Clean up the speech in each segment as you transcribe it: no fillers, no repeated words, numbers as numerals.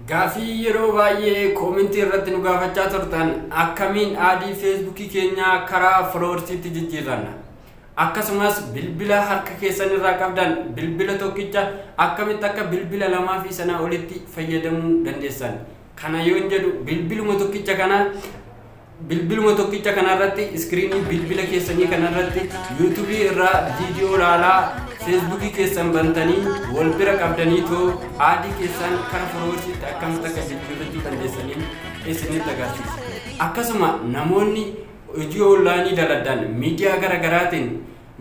Gaafii yeroo baay'ee koomentii irratti nu gaafachaa turtan akkamiin aadii feesbuukii keenyaa karaa foloowersiitti jijjiirranna. Akkasumas bilbila harka keessan irraa qabdan bilbila tokkicha akkamitti akka bilbila lamaa fi sanaa olitti fayyadamuu dandeessan. Kana yoon jedhu bilbiluma tokkicha kanarratti iskiriinii bilbila keessanii kanarratti yuutuubii irraa viidiyoo ilaalaa feesbuukii keessan bantanii wal bira qabdanii too aadii keessan kara foloowersiitti akkamitti akka jijjiirrachuu dandeessaniin isinitti agarsiisa. Akkasuma namoonni hojii onlaayinii dalagan miidiyaa gara garaatiin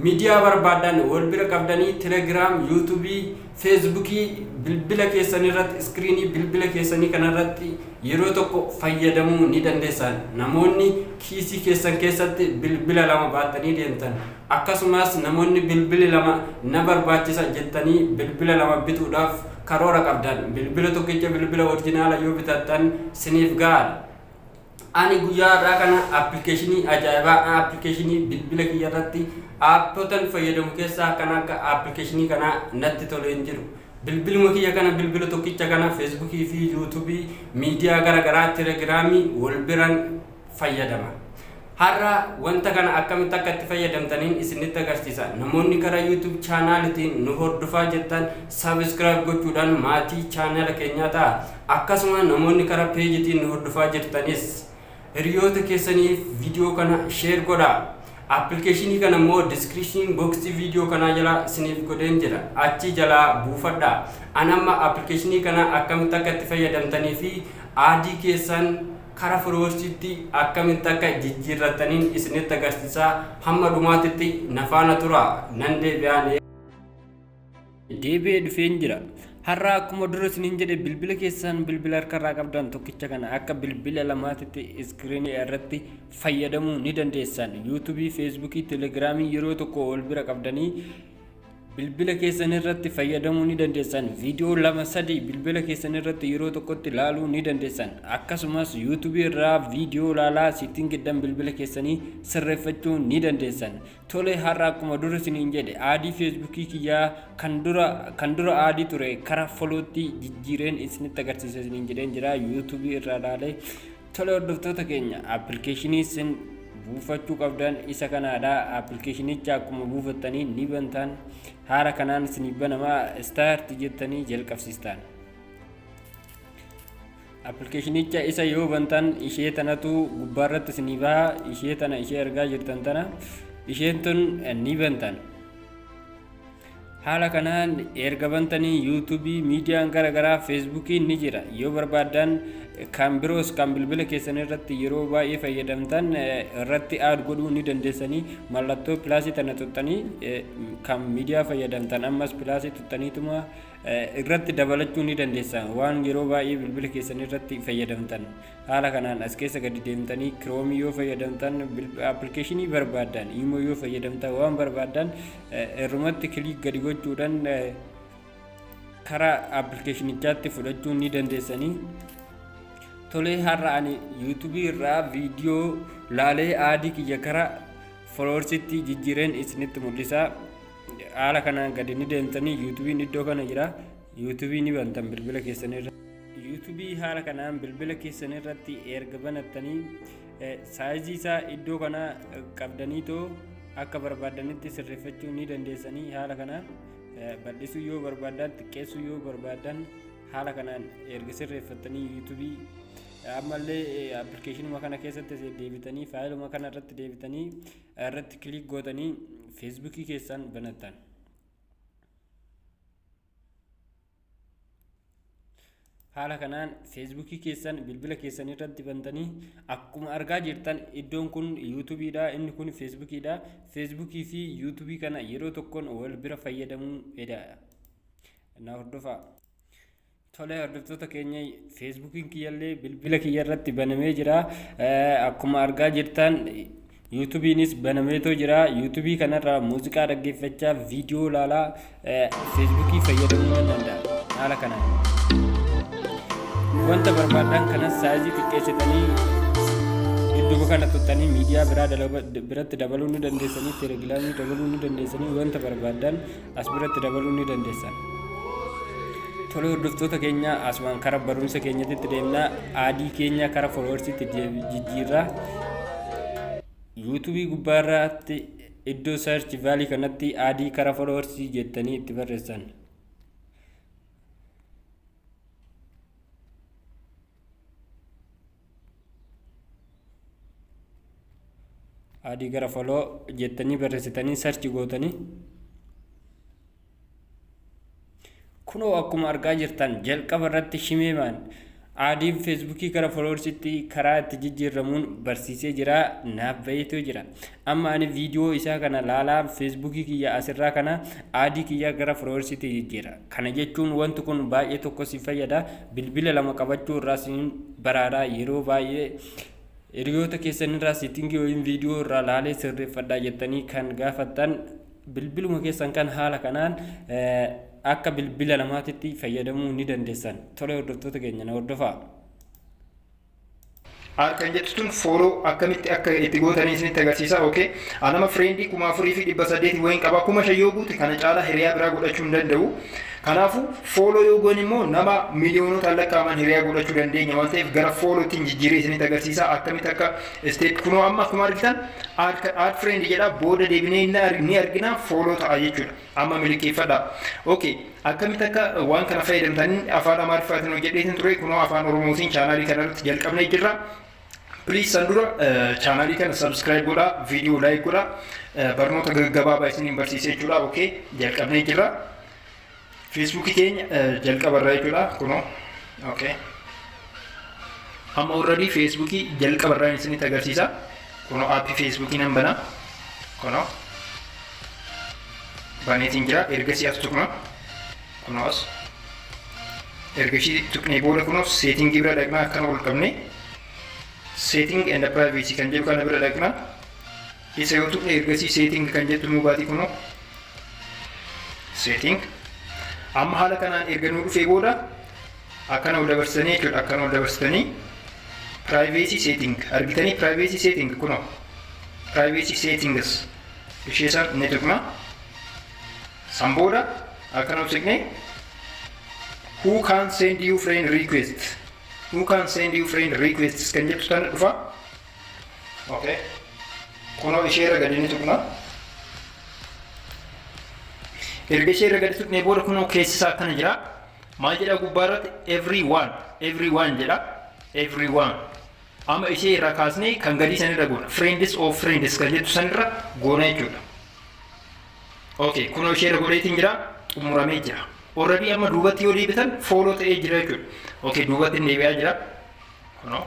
miidiyaa barbaadan wal bira qabdanii telegiraam, yuutuubii, feesbuukii bilbila keessan irratti iskiriinii bilbila keessanii kanarratti yeroo tokko fayyadamuu ni dandeessan. Namoonni kiisii keessan keessatti bilbila lama baattanii deemtan, akkasumas namoonni bilbili lama na barbaachisa jettanii bilbila lama bituudhaaf karoora qabdan, bilbila tokkicha bilbila orjinaala yoo bitattan siniif gahaadha. Ani guyyaa har'aa kana appilikeeshinii ajaa'ibaa, appilikeeshinii bilbila kiyya irratti aappotan fayyadamu keessaa kan akka appilikeeshinii kanaa natti tolee hin jiru. Bilbiluma kiyya kana, bilbila tokkicha kana feesbuukii fi yuutuubii, miidiyaa gara garaa, telegiraamii wal biran fayyadama. Har'a wanta kana akkamitti akka itti fayyadamtaniin isinitti agarsiisa. Namoonni karaa YouTube chaanaalitiin nu hordofaa jirtan subscribe gochuudhaan maatii chaanaala keenyaa ta'a. Akkasuma namoonni karaa peejitiin nu hordofaa jirtanis hiriyoota keessaniif viidiyoo kana share godhaa. Appilikeeshinii kana immoo description box viidiyoo kanaa jala isiniif godheen jira. Achi jalaa buufadhaa. An amma appilikeeshinii kana akkamitti akka itti fayyadamtanii fi aadii keessan kara foloowersiitti akkamitti akka jijjiirrataniin isinitti agarsiisaa, hamma dhumaatitti na faana tura. Nan deebi'aan. Deebi'ee dhufeen jira. Har'a akkuma dura isiniin jedhe bilbila keessan, bilbila harkarraa qabdan tokkicha kana akka bilbila lamaatitti iskiriinii irratti fayyadamuu ni dandeessan. Yuutuubii, feesbuukii, telegiraamii yeroo tokko wal bira qabdanii bilbila keessan irratti fayyadamuu ni dandeessan. Viidiyoo lama sadi bilbila keessan irratti yeroo tokkotti ilaaluu ni dandeessan. Akkasumas yuutuubii irraa viidiyoo ilaalaa setting bilbila keessanii sirreeffachuu ni dandeessan. Tole, har'a akkuma dura isiniin jedhe aadii feesbuukii kiyyaa kan dura aadii ture kara folootti jijjiireen isinitti agarsiisa isiniin jedheen jira yuutuubii irraa ilaalee. Tole, hordoftoota keenya, appilikeeshinii isin buufachuu qabdan isa kanaadha. Appilikeeshinicha akkuma buufattanii ni bantan. Haala kanaan isinii banamaa, start jettanii jalqabsiistan. Appilikeeshinicha isa yoo bantan ishee tanatu gubbaarratti isinii baha. Ishee tana, ishee argaa jirtan tana, isheen tun ni bantan. Haala kanaan erga bantanii yuutuubii, miidiyaan gara garaa, feesbuukiin ni jira. Yoo barbaaddan kan biroos kan bilbila keessan irratti yeroo baay'ee fayyadamtan irratti add godhuu ni dandeessanii. Mallattoo pilaasii tana tuttanii kan miidiyaa fayyadamtan ammas pilaasii tuttaniituma irratti dabalachuu ni dandeessan, waan yeroo baay'ee bilbila keessan irratti fayyadamtan. Haala kanaan as keessa gadi deemtanii kiroomii yoo fayyadamtan, appilikeeshinii barbaaddan, imoo yoo fayyadamtan, waan barbaaddan irrumatti click gadi gochuudhaan karaa appilikeeshinichaatti fudhachuu ni dandeessanii. Tolee, har'a ani yuutuubii irraa viidiyoo laalee aadii kiyya kara foloowersitti jijjiireen isinitti mul'isa. Haala kanaan gadi ni deemtanii yuutuubiin iddoo kana jira. Yuutuubii ni bantan bilbila keessan irra. Yuutuubii haala kanaan bilbila keessan irratti erga banattanii saayizii isaa iddoo kana qabdanii too akka barbaadanitti sirreeffachuu ni dandeessanii. Haala kanaan bal'isuu yoo barbaaddan, xiqqeessuu yoo barbaaddan, haala kanaan erga sirreeffattanii yuutuubii ammallee appilikeeshinuma kana keessatti deebitanii faayiluma kana irratti deebitanii irratti click gootanii feesbuukii keessan banattan. Haala kanaan feesbuukii keessan bilbila keessan irratti bantanii akkuma argaa jirtan iddoon kun yuutuubiidha, inni kun feesbuukiidha. Feesbuukii fi yuutuubii kana yeroo tokkoon wal bira fayyadamuu eda. Na hordofaa. Tole, hordoftoota keenya, feesbuukiin kiyyallee bilbila kiyya irratti banamee jira. Akkuma argaa jirtan yuutuubiinis banameetoo jira. Yuutuubii kanarraa muuziqaa dhaggeeffachaa, viidiyoo ilaalaa feesbuukii fayyadamuu nan danda'a. Haala kanaan wanta barbaadan kanas saayizii xiqqeessitanii idduma kana tuttanii miidiyaa biraa biratti dabaluu ni dandeessanii, telegiraamii dabaluu ni dandeessanii, wanta barbaadan as biratti dabaluu ni dandeessan. Tole hordoftoota keenya, asumaan kara barumsa keenyatti deemnaa, add keenya kara followersiitti jijjiirraa. YouTubeii gubbaarraatti iddoo search barii kanatti add kara followersii jettanii itti barreessan. Add gara follow jettanii barreessitanii search gootanii. Kunoo akkuma argaa jirtan jalqaba irratti shimeemaan addiin Facebookii gara followersitti karaa itti jijjiiramuun barsiisee jira, naaf baheetoo jira. Amma ani viidiyoo isaa kana laalaa Facebookii kiyya asirraa kana add kiyya gara followersitti jijjiira. Kana jechuun wanti kun baay'ee tokko si fayyada. Bilbila lama qabachuu irraa siin baraaraa. Yeroo baay'ee hiriyoota keessan irraa settingii yookiin viidiyoo irraa laalee sirreeffadhaa jettanii kan gaafattan, bilbiluma keessan kan haala kanaan akka bilbila lamaatitti fayyadamuu ni dandeessan. Tole hordoftoota keenya, na hordofaa. Kan jettu tun follow akkamitti akka itti gootanii isinitti agarsiisa. Okay. Anama friendii 4800 wayin qaba. 5000 yoo guute kana caalaa hiriyaa biraa godhachuu hin danda'u. Kanaafuu follow yoo goone immoo nama miiliyoonota lakkaa'aman hiriyaa godhachuu dandeenya waan ta'eef, gara followtiin jijjiiree isinitti agarsiisa. Akkamitti akka step kunoo amma akkuma argitan add friend jedha, booda deebinee ni argina, follow ta'a jechuudha. Amma milkeeffadha. Okay. Akkamitti akka waan kana fayyadamtanii afaan Amaariffaatiin hojjedheetiin ture, kunoo afaan Oromootiin chaanaalii kanarratti jalqabnee jirra. Please san dura chaanaalii kana subscribe godhaa, viidiyoo like godhaa, barnoota gaggabaabaa isiniin barsiisee jechuudha. Okay, jalqabnee jirra. Facebookii keenya jalqabarraa jechuudha. Kunoo, okay. Amma already Facebookii jalqabarraa isinitti agarsiisa. Kunoo appii Facebookii nan bana. Kunoo baneetiin jira. Ergasii as tuqna. Kunoo as. Ergasii tuqnee booda kunoo settingii bira dhaqnaa, akkana ol qabnee setting and privacy kan jedhu kana bira dhaqna. Isa yoo tuqne ergasii setting kan jettu nuu baati, kunoo setting. Amma haala kanaan erga nuu dhufee booda akkana ol dabarsitanii jechuudha, akkana ol dabarsitanii privacy setting argitanii, privacy setting, kunoo privacy settings ishee san ni tuqna. San booda akkana ol siqnee who can send you friend request, who can send you friend requests kan jettu tana dhufa. Okay. Kunoo ishee irra gadi ni tuqna. Erga ishee irra gadi tuqnee booda kunoo keessi isaa akkana jira. Maal jedha gubbaa irratti? Everyone, everyone jedha. Everyone. Amma ishee irraa kaasnee kan gadii sanirra goona. Friends of friends kan jettu sanirra goona jechuudha. Okay, kunoo ishee irra godheetiin jira, xumuramee jira. Already amma duubatti yoo deebitan follow ta'ee jira jechuudha. Okay, duubatti deebi'aa jira. Kunoo.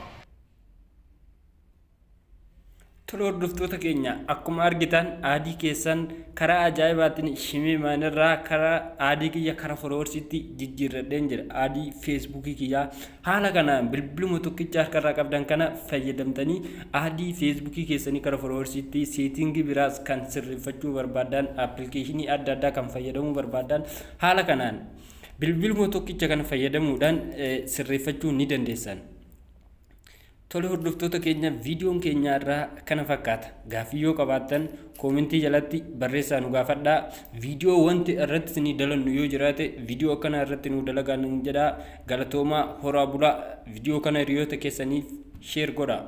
Tole hordoftoota keenya, akkuma argitan add keessan karaa ajaa'ibaatiin shimee maanirraa karaa add kiyya kara followersiitti jijjiirradheen jira. Add Facebookii kiyyaa haala kanaan bilbiluma tokkicha harkarraa qabdan kana fayyadamtanii add Facebookii keessanii kara followersiitti, settingii biraas kan sirreeffachuu barbaadan, applicationii adda addaa kan fayyadamuu barbaadan, haala kanaan bilbiluma tokkicha kana fayyadamuudhaan sirreeffachuu ni dandeessan. Tole hordoftoota keenya, viidiyoon keenya irraa kana fakkaata. Gaaffii yoo qabaattan commentii jalatti barreessaa nu gaafadhaa. Viidiyoo wanti irratti isinii dalannu yoo jiraate viidiyoo akkana irratti nu dalagaa nu jedhaa. Galatoomaa, horaa bulaa. Viidiyoo kana hiriyoota keessaniif share godhaa.